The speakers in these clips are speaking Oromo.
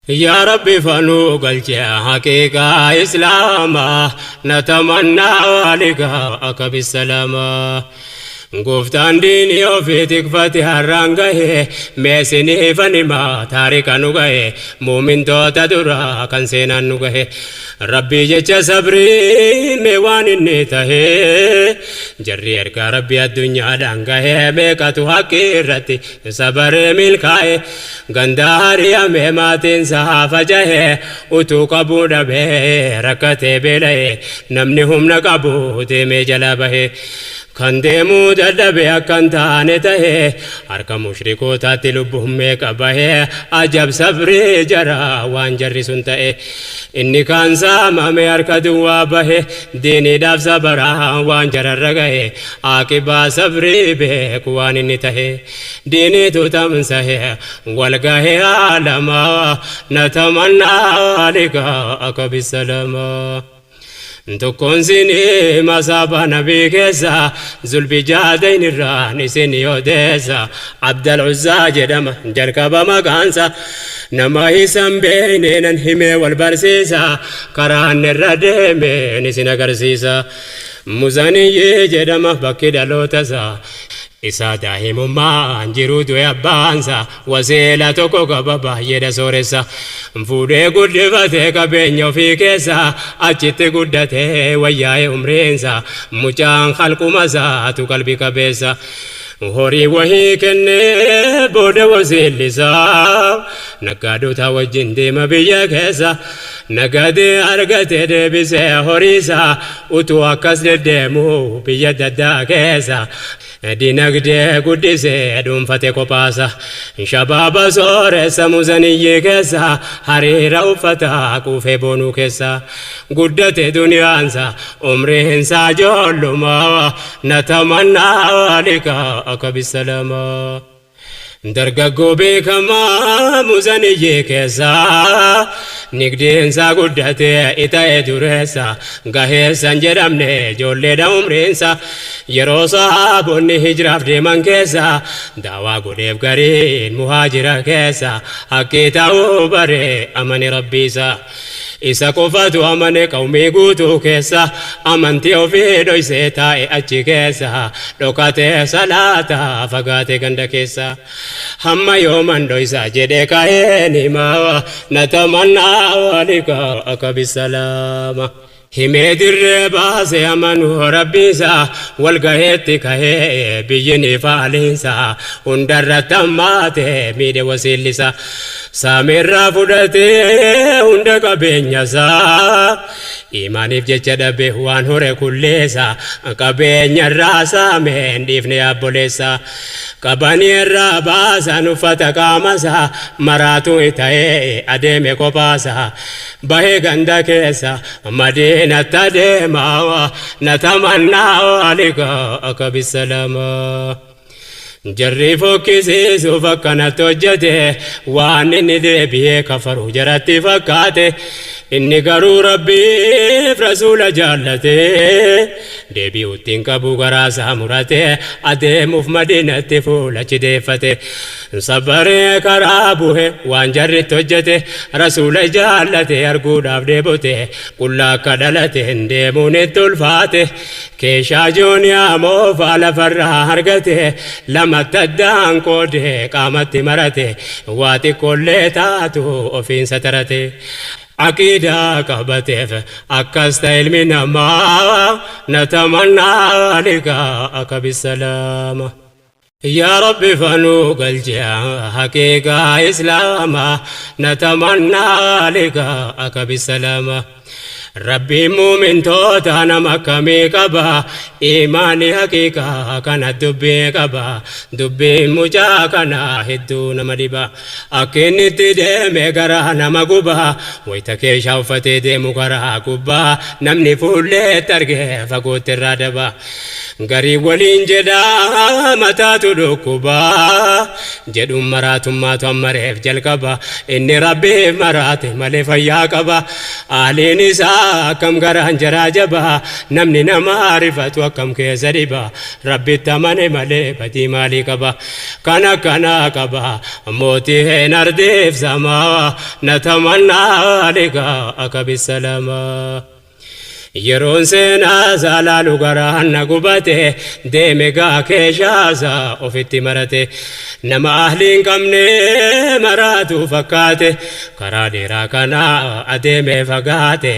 Yaa Rabbi fanuu galchee haqiiqaa Islaamaa natamannaa liqaa'aka bissalaamaa. Gooftaan diinii ofii tikfate har'aan gahe meesiniifan himaa taarika nu gahe muumintoota duraa kan seenaan nu gahe Rabbii jecha sabrii mee waan inni tahe jarri ergaa Rabbii addunyaadhaan gahe meeqatu haqqii irratti sabaree milkaa'e ganda ari'ame maatiinsa facahe utuu qabuu dhabee rakkatee beela'e namni humna qabu deemee jalaa bahe kan deemuu dadhabe akka hin taane tahe harka mushrikootaatti lubbuun meeqa bahe ajab sabrii jara waan jarri sun ta'e inni kaan saamame harka duwwaa bahe diiniidhaaf sabaraa waan jararra gahe aaqibaa sabrii beeku waan inni tahe diiniitu tamsahe wal gahe aalamaa natamannaa liqaa'aka bisalamaa. Tokkoon sinii masaaba nabii keessa Zulbijaadayn irraan isin odeessa Abdal Uzzaa jedhama jalqaba maqaansa nama isan beekne nan himee wal barsiisa karaan irra deemeen isin agarsiisa Muzaniyyi jedhama bakki dhalootasaa Isaa daa'imummaan jiruu du'e abbaansa wasiila tokko qaba baay'eedha sooressa fuudhee guddifate qabeenya ofii keessa achitti guddate wayyaa'e umriinsa mucaan halquma isaatu qalbi qabeessa horii wahii kennee booda wasiillisaa naggaadota wajjin deema biyya keessa nagadee argate deebisee horiisa utuu akkas deddeemu biyya daddaa keessa dinagdee guddisee dhuunfate kophaasa shabaaba sooressa muzaniyyii keessa hariira uffata quufee boonuu keessa guddate duniyaansa umriinsaa ijoolluma natamannaa liqaa'aka bisalamaa. Dargaggoo beekamaa muzaniyyee keessa nigdiinsaa guddatee ita'e dureessa gaheessan jedhamne ijoolleedha umriinsa yeroo sahaabonni hijraaf deeman keessa daawaa godheef gariin muhaajira keessa haqqii ta'uu bare amane rabbiisa. Isa qofatu amane qawmii guutuu keessa amantii ofii dhoysee taa'e achi keessa dhokatee salaata fagaate ganda keessa hamma yooman dhoysa jedhe ka'een himaa natamannaa liqaa'aka bisalaama. Himee dirree baase amanuu rabbiisa wal gaheetti kahee biyyi ni faaliinsa hundarratti hammaate miidhe wasiillisa saamirraa fudhatee hunda qabeenyasaa imaaniif jecha dhabe waan hore kulleessa qabeenyarraa saameen dhiifne abboleessa qabanii irraa baasan uffata qaamasaa maraatu ta'ee adeeme kophaasa bahee ganda keessa madiinatti adeemaa natamannaa liqaa'aka bisalamaa. Jarri fokkisiisuuf akkanatti hojjete waan inni deebi'ee kafaru jaratti fakkaate inni garuu rabbiif rasuula jaallate deebi'utti hin qabu garaasaa murate adeemuuf madiinatti fuula chideeffate sabaree karaa buhe waan jarritti hojjete rasuula jaallate arguudhaaf deebote qullaa akka dhalate hin deemuun itti ulfaate keeshaa jooniyaa moofaa lafarraa argate lamatti addaan qoode qaamatti marate waa xiqqoollee taatu ofiin satarate. Aqiidaa qabateef akkas ta'e ilmi namaa natamannaa liqaa'aka bisalaama. Yaa Rabbi fanuu galchee haqiiqaa Islaamaa natamannaa liqaa'aka bisalaama. Rabbiin muumintoota nama akkamii qaba imaanii haqiiqaa kana dubbii qaba dubbiin mucaa kana hedduu nama dhiba akka inni itti deeme garaa nama guba wayita keeshaa uffatee deemu karaa gubbaa namni fuulleetti argee fagootti irraa daba garii waliin jedhaa mataatu dhukkuba jedhuun maraatummaatu ammareef jalqaba inni rabbiif maraate malee fayyaa qaba aaliin isaa Akkam garaan jaraa jabaa, namni nama rifatu akkam keessa dhiba. Rabbitti amane malee badii maalii qaba? Kan akkanaa qaba mootii hin ardiif samaa, natamannaa liqaa'aka bisalamaa. Yeroon seenaa isaa laalu garaan na gubate, deeme gaa keeshaasaa ofitti marate. Nama ahlii hin qabne maraatu fakkaate, karaa dheeraa kana adeemee fagaate.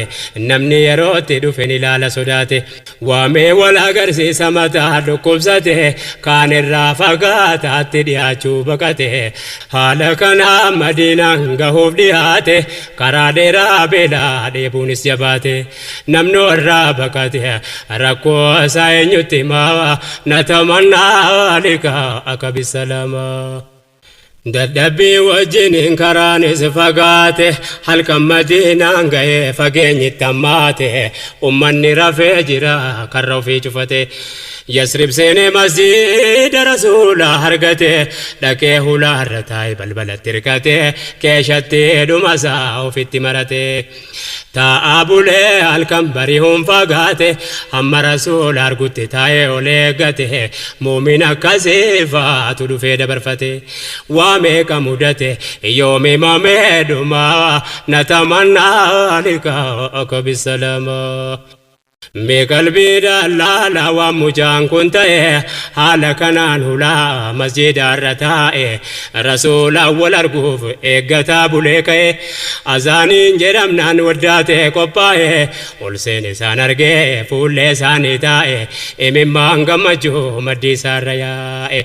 Namni yerootti dhufe ni ilaala sodaate. Waamee wal agarsiisa mataa dhukkubsate, kaan irraa fagaataatti dhiyaachuu baqate. Haala kanaan Madiinaan gahuuf dhiyaate, karaa dheeraa beelaa dheebuunis jabaate. Namni irraa baqate rakkoo isaa eenyutti himaa? Natamannaa liqaa'aka bisalamaa. Dadhabbii wajjiniin karaanis fagaate, halkan Madiinaan ga'ee fageenyi itti hammaate. Ummanni rafee jira karra ofii cufate. Yasrib seenee masjiida Rasuulaa argate, dhaqee hulaarra taa'e balbalatti hirkate, keeshatti dhumasaa ofitti marate. Taa'aa bulee halkan bari'uun fagaate, hamma Rasuula argutti taa'ee ol eeggate. Muumin akkasii faatu dhufee dabarfate. Waa meeqa mudate yoomi mamee dhuma, natamannaa liqaa'aka bisalamaa. Mee qalbiidhaan laalaa waan mucaan kun ta'e, haala kanaan hulaa masjiidaarra taa'e, Rasuulaan wal arguuf eeggataa bulee ka'e. Azaaniin jedhamnaan waddaatee qophaa'e, ol seen isaan argee fuullee isaanii taa'e, imimmaan gammachuu maddii isaarra yaa'e.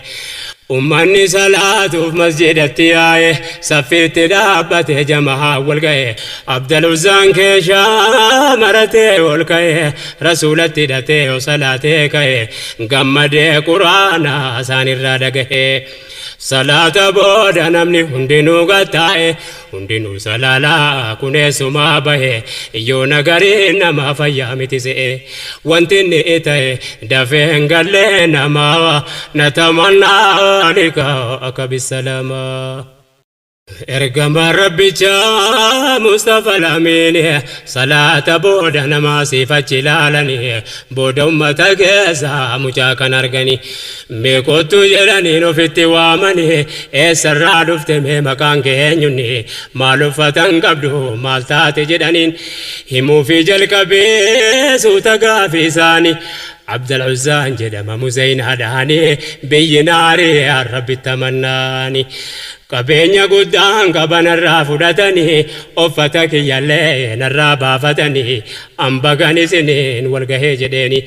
Ummanni salaatuuf masjidatti yaa'e, saffiitti dhaabbate jamahaa wal ga'e. Abdal Uzzaan keeshaa maratee ol ka'e, Rasuulatti hidhatee salaatee ka'e, gammadee Quraana isaanirraa dhagahe. Salaata booda namni hundinuu gattaa'e, hundinuu salaalaa kuneessumaa bahe, yoo nagarii nama fayyaa miti se'e. Wanti inni ta'e dafee hin gallee namaa, natamannaa liqaa'aka bisalamaa. Ergamaan Rabbichaa Mustafa Lamiin salaata booda namaa siifachi ilaalanii, booda ummata keessa mucaa kan arganii, mee kottu jedhaniin ofitti waamanii, eessarraa dhufte, mee maqaan kee eenyunni, maal uffatan qabdu, maal taate jedhaniin. Himuufii jalqabee suuta gaafii isaanii. Abdal Uzzaan jedhama, Muzaynaadhaani, biyyi naarii Rabbitti amannaani. Qabeenya guddaan qabanarraa fudhatanii, uffata kiyyallee narraa baafatanii, an bagan isiniin wal gahee jedheeni.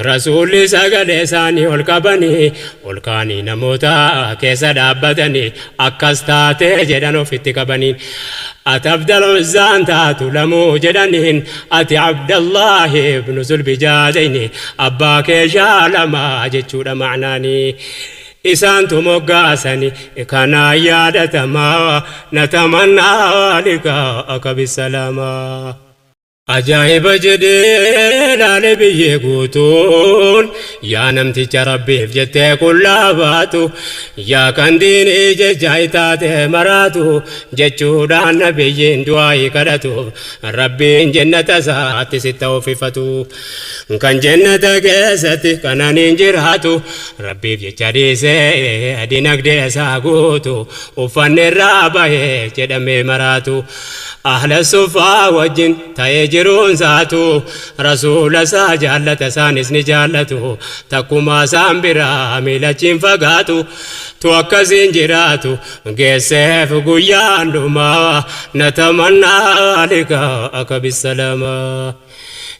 Rasuulli sagalee isaanii ol qabanii, ol kaanii namoota keessa dhaabbatanii, akkas taatee jedhan ofitti qabaniin. Ati Abdal Uzzaan taatu lamuu jedhaniin, ati Abdallahi ibnu Zulbijaadayni, abbaa keeshaa lama jechuudha macnaanii. Isaantu moggaasani kanaa yaadatamaa, natamannaa liqaa'aka bisalamaa. Ajaa'iba jedhee laale biyyee guutuun, yaa namticha Rabbiif jettee qullaa baatu, yaa kan diinii jecha taate maraatu jechuudhaan nabiyyiin du'aayii kadhatuuf, Rabbiin jennata isaatti sitta uffifatu. Kan jennata keessatti kananiin jiraatu, Rabbiif jecha dhiisee dinagdee isaa guutu, uffanni irraa bahee jedhamee maraatu. Ahla suffaa wajjin ta'ee jiruun isaatu, Rasuula isaa jaallata, isaanis ni jaallatu, takkumaa isaan biraa miilachiin fagaatu. Tu akkasiin jiraatu geesseef guyyaan dhumaa, natamannaa liqaa'aka bisalamaa.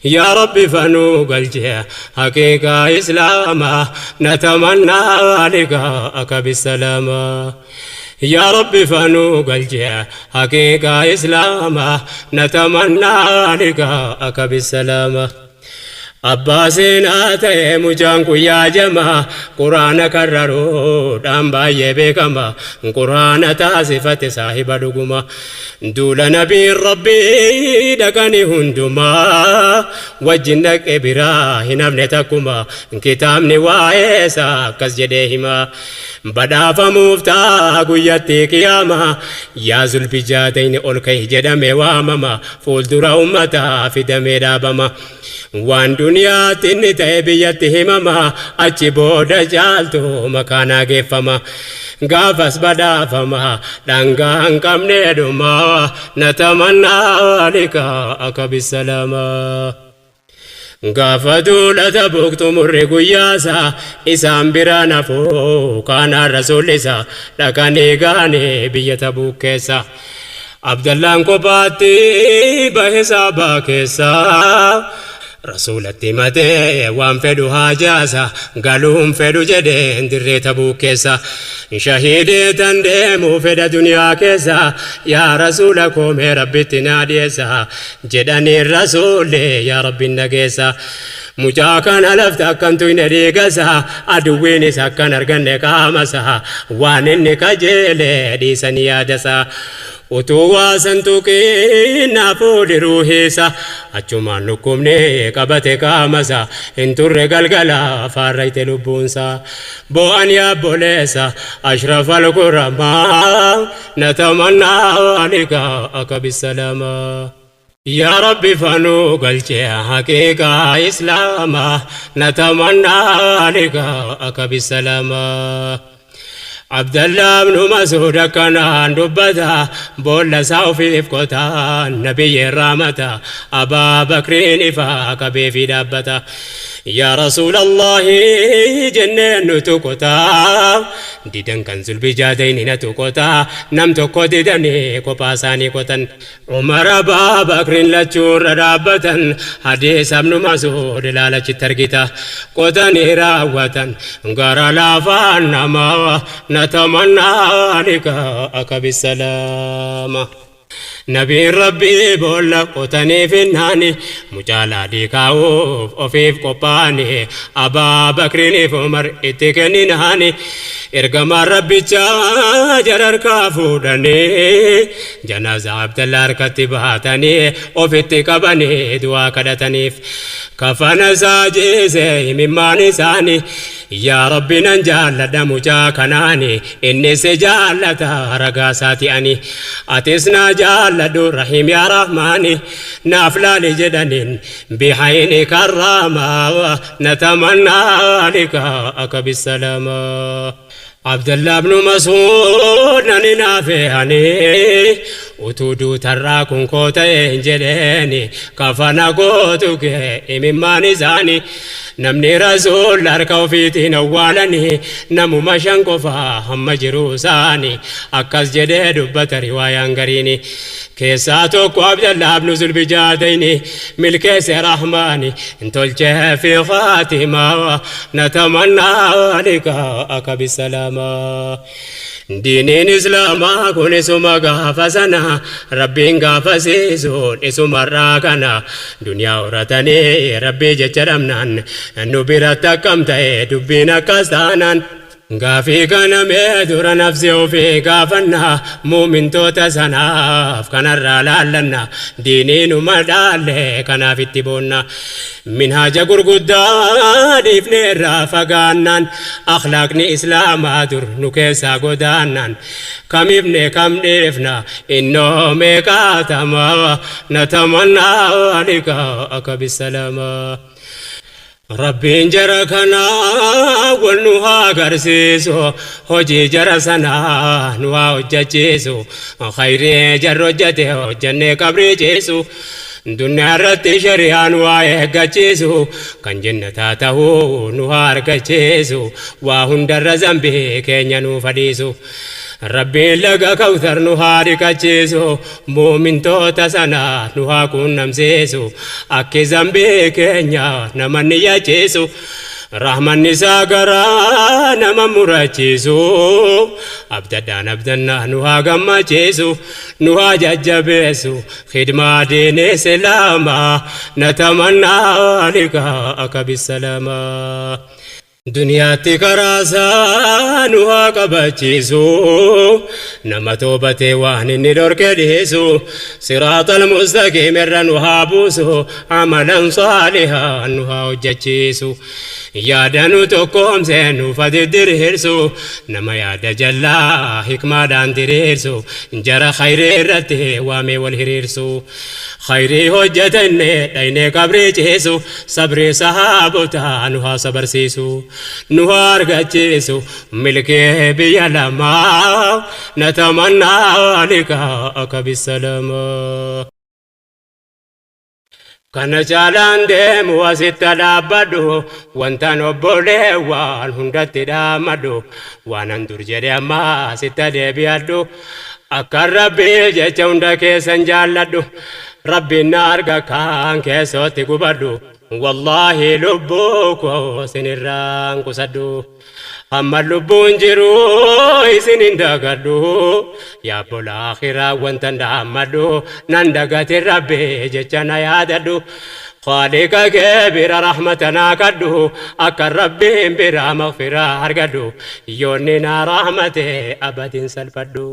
Yaa Rabbi fanuu galchee haqiiqaa Islaamaa, natamannaa liqaa'aka bisalamaa. Yaa Rabbi fanuu galchee haqiiqaa Islaamaa, natamannaa liqaa'aka bisalamaa. Abbaa seenaa ta'e mucaan kun yaajamaa, Quraana karraruudhaan baay'ee beekama, Quraana taasifate saahiba dhuguma. Duula nabiin Rabbii dhaqanii hundumaa wajjin dhaqe, biraa hin hafne takkuma. Kitaabni waa'ee isaa akkas jedhee hima. Badhaafamuuf ta'a guyyatti qiyaamaa. Yaa Zulbijaatayni ol ka'i jedhamee waamama. Fuuldura ummataa fidamee dhaabama. Waan duniyaatti inni ta'e biyyatti himama. Achi booda caaltu makaanaa geeffama. Gaafas badhaafama dhangaa hin qabne dhuma. Natamannaa liqaa'aka bissalaamaa. Gaafa duula Tabuuk xumurre guyyaasa isaan bira nafuu kaanaan rasuullisa dhaqanii gaane biyya Tabuuk keessa. Abdallaan kophaatti bahe saabaa keessa. Rasuulatti himatee waan fedhu haajaasa galuun fedhu jedheen dirree Tabuuk keessa. Shahiidee tan deemuu fedha duniyaa keessa yaa rasuula koo mee rabbitti naa dhiyeessa jedhaniin rasuulli yaa rabbiin dhageessa. Mucaa kana lafti akkan tuyne dhiigasa aduwwiinis akkan arganne qaamasa waan inni kajeele dhiisanii yaadasa. Utuu waa san tuqiin naa fuudhi ruuhiisa achumaan dhukkubni qabate qaamasa hin turre galgala faarrayte lubbuunsa boo'an yaabboleessa ashraf alkuramaa natamannaa liqaa'aka bissalaamaa. Yaa Rabbi fanuu galchee haqiiqaa islaamaa natamannaa liqaa'aka bissalaamaa. Abdallah ibnu Mas'uud akkanaan dubbata boolla isaa ofiif qotaa nabiyyi rahmata Abaa Bakriin ifaa qabeefii dhaabbata. Yaa Rasuulallahi jenneen nutu qotaa didan kan zulbijaatayni natu qotaa nam tokko didanii kophaa isaanii qotan. Umar Abaa Bakriin lachuu irra dhaabbatan hadiisa ibnu Mas'uud ilaalachitti argita. Qotanii raawwatan gara laafaan namaa natamannaa liqaa'aka bisalaama. Nabiin Rabbii boolla qotanii finnaani mucaa laadii kaa'uuf ofiif qophaa'ani Abaa Bakriiniif Umar itti kenninaani ergamaan Rabbichaa jara harkaa fuudhanii janaazaa Abdallaa harkatti baatanii ofitti qabanii du'aa kadhataniif kafana isaa jiise imimmaan isaanii yaa Rabbi nan jaalladha mucaa kanaani inni si jaallata ragaa isaati ani atis na jaalladhu rahiim yaa rahmaani naaf laali jedhaniin bihayni karraamaa natamannaa liqaa'aka bissalaamaa. Abdallah ibnu Mas'uud nan hinaafe ani utuu duutarraa kun koo ta'e hin jedheeni kafana gootu kee imimmaan isaani namni rasuul harka ofiitiin awwaalani namuma shan qofa hamma jiruu isaani akkas jedhee dubbata riwaayaan gariini keessaa tokko Abdallah ibnu Zulbijaatayni milkeesse Rahmaani hin tolchee fi khaatimaa natamannaa liqaa'aka bissalaamaa. Diiniin Islaamaa kun isuma gaafa sana Rabbiin gaafasiisuun isumarraa kana duniyaa horatanii Rabbii jecha dhabnaan nu biratti akkam ta'e dubbiin akkas taanaan. Gaafii kana mee dura nafsee ofii gaafanna muumintoota sanaaf kanarraa laallanna diinii numa dhaalle kanaaf itti boonna minhaaja gurguddaa dhiifne irraa fagaannaan akhlaaqni islaamaa dur nu keessaa godaannaan kamifne kam dhiifna innoo meeqaatama natamannaa liqaa'aka bissalaamaa. Rabbiin jara kana wal nu haa agarsiisu hojii jara sanaa nu haa hojjachiisu khayrii jarri hojjate hojjannee qabrii ciisu duniyaa irratti shari'aa nu haa eeggachiisu kan jennataa ta'uu nu haa argachiisu waa hundarra zambii keenya nuuf hadhiisu Rabbiin laga kawthar nu haa dhiqachiisu muumintoota sana nu haa quunnamsiisu akki zambii keenya nama ni yachiisu rahmanni isaa garaa nama murachiisu abdadhaan abdannaa nu haa gammachiisu nu haa jajjabeessu khidmaa diini islaamaa natamannaa liqaa'aka bissalaamaa. Duniyaatti karaa isaa nu haa qabachiisu, nama toobatee waan inni dhorke dhiisu, siraatal mustaqiim irra nu haa buusu, amalan saalihaa nu haa hojjechiisu, yaada nu tokkoomsee nuuf diriirsu, nama yaada jallaa hikmaadhaan diriirsu, jara khayrii irratti waamee wal hiriirsu, khayrii hojjetenne dhaynee qabrii ciisu, sabrii sahaabotaa nu haa sabarsiisu, nu haa argachiisu milkee biyya lamaa, natamannaa liqaaka bisalamaa. Kana caalaan deemu asitti dhaabbadhu, wantaan obboleewwan hundatti dhaamadhu, waanan dur jedhe ammaa asitti deebi'adhu, akkan Rabbii jecha hunda keessan jaalladhu, Rabbiin na arga kaan keessootti gubadhu, wallaahi lubbuu koo isinirraan qusadhu. Amma lubbuun jiru isin hin dagadhu, yaa bola akhiraa wanta dhaammadhu, nan dagate Rabbi jecha na yaadadhu. Khaaliqa kee bira rahmata naa kadhu, akka Rabbiin bira maghfiraa argadhu, yoonni na rahmate abadin salphadhu.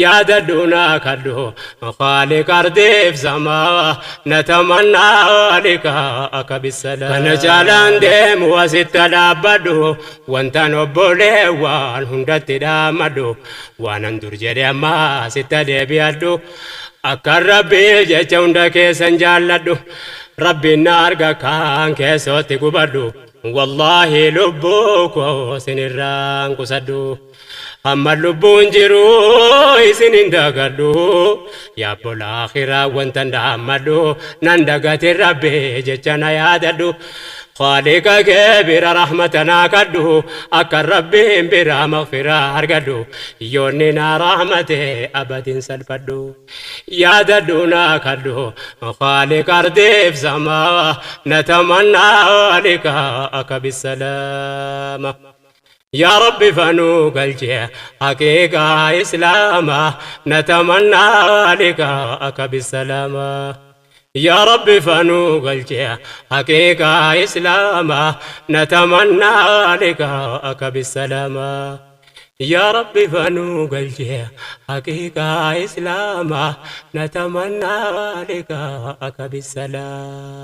Yaadadhu naa kadhu Khaaliqa ardiif samaa, natamannaa liqaaka bisalaam. Kana caalaan deemu asitti dhaabbadhu, wantaan obboleewwan hundatti dhaamadhu, waanan dur jedhe ammaa asitti deebi'adhu, akkan Rabbii jecha hunda keessan jaalladhu, Rabbiin na arga kaan keessootti gubadhu, wallaahi lubbuu koo isinirraan qusadhu. Amma lubbuun jiru isin hin dagadhu, yaa bola akhiraa wanta dhaammadhu, nan dagate Rabbi jecha na yaadadhu. Khaaliqa kee bira rahmata naa kadhu, akka Rabbiin bira maghfiraa argadhu, yoonni na rahmate abadin salphadhu. Yaadadhu naa kadhu Khaaliqa ardiif samaa, natamannaa liqaaka bisalaama. يا رب فنو قلجي حقيقة إسلاما، نتمنى لقاءك بالسلامة. يا رب فنو قلجي حقيقة إسلاما، نتمنى لقاءك بالسلامة. يا رب فنو قلجي حقيقة إسلاما، نتمنى لقاءك بالسلامة.